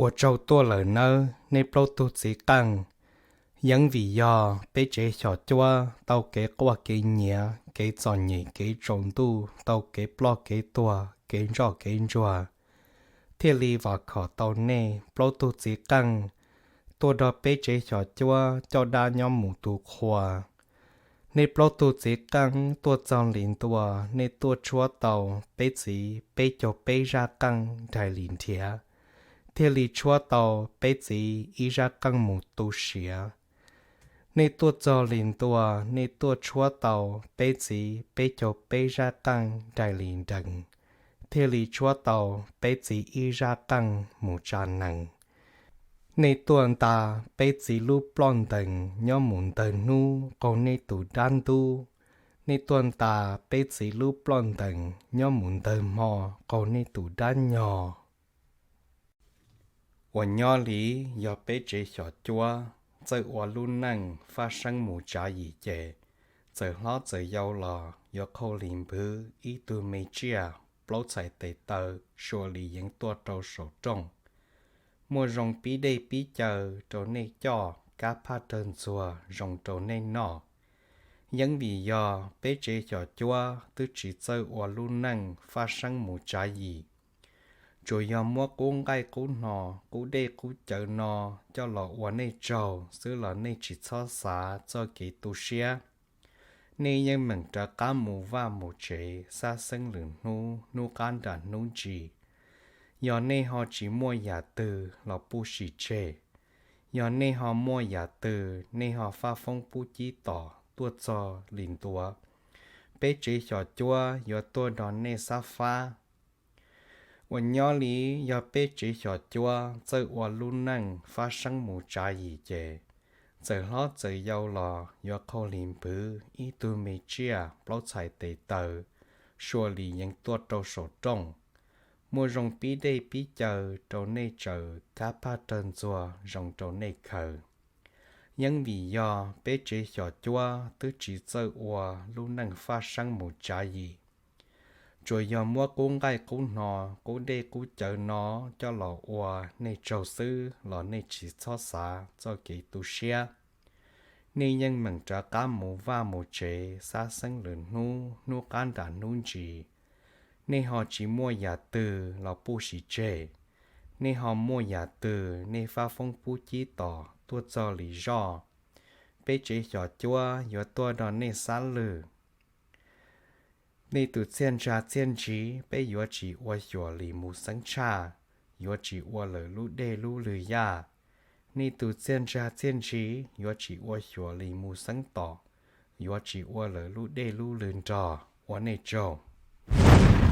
Ua tsaug tuaj lawm nawb nej plaub tug txiv qeej. Yeeb vim yog peb tsev xyom cuab tau kev quaj kev nyiav, kev txom nyem kev tsaus ntuj, tau kev ploj kev tuag, kev ntsoj kev ntsuag, thiaj li vam khom tau nej plaub tug txiv qeej tuaj nrog peb tsev xyom cuab coj dab nyob mus tu qhua. Nej plaub tug txiv qeej tuaj txog li ntua, nej tuaj tshuab tau peb txiv peb caug peb zaj qeej nraim li nrhiav, thiaj li tshuab tau peb txiv ib zaj qeej mus tu siav. Nej tuaj txog li ntua, nej tuaj tshuab tau peb txiv peb caug peb zaj qeej nraim li nrees, thiaj li tshuab tau peb txiv ib zaj qeej mus tsa nees. Nej tuaj nta peb txiv lub ploj ntees nyob mus ntawg hnub qaug nej tus dab ntub. Nej tuaj nta peb txiv lub ploj ntees nyob mus ntawg hmo qaug nej tus dab nyog. Uas nyob li yog peb tsev xyom cuab txawj ua lub neej faj seeb mus tsav yim ces, txawm hlob txawm yau los yuav qhau li npwv ib tug me tsiaj plaub txhais tes taw sua li yeev tuaj rau saum rooj. Muaj zoo pib dej pib caw rau nej coj, kab phaj rawg ntxuag zoo rau nej noj. Yeeb vim yog peb tsev xyom cuab twb tsis txawj ua lub neej faj seeb mus tsav yim, tsuas yog muab qub nqaij qub hno, qub dej qub cawv no coj los ua nej tsaug xwb los nej tsis txhob xav txoj kev tu siab. Nej yeej meem rov qab mus vaj mus tsev xab xeeb lwm hnub, hnub qab nram hnub ntsis. Yog nej ho tsis muaj yam twg los pub sim tseg. Yog nej ho muaj yam twg, nej ho faj foob pub cib tom tuaj txog li ntua, peb tsev xyom cuab yuav tuaj nrog nej xab fab. Uas nyob li yog peb tsev xyom cuab txawj ua lub neej faj seeb mus tsav yim ces, txawm hlob txawm yau los yuav qhau li npwv ib tug me tsiaj plaub txhais tes taw sua li yeev tuaj rau saum rooj. Muaj zoo pib dej pib caw rau nej tsaws, kab phaj rawg ntxuag zoo rau nej khaws. Yeeb vim yog peb tsev xyom cuab twb tsis txawj ua lub neej faj seeb mus tsav yim, tsuas yog muab qub nqaij qub hno, qub dej qub cawv no coj los ua nej tsaug xwb los nej tsis txhob xav txoj kev tu siab. Nej yeej meem rov qab mus vaj mus tsev xab xeeb lwm hnub, hnub qab nram hnub ntsis. Nej ho tsis muaj yam twg los pub sim tseg. Nej ho muaj yam twg, nej faj foob pub cib tom tuaj txog li zoj, peb tsev xyom cuab yuav tuaj nrog nej xab lwj. Nej tus txiaj ntsag txiaj ntsig peb yuav tsis ua xyuas li mus xeeb tshaj, yuav tsis ua lawm lub dej lub lwg yaj. Nej tus txiaj ntsag txiaj ntsig yuav tsis ua xyuas li mus xeeb tom, yuav tsis ua lawm lub dej lub lwg nrog. Ua nej tsaug.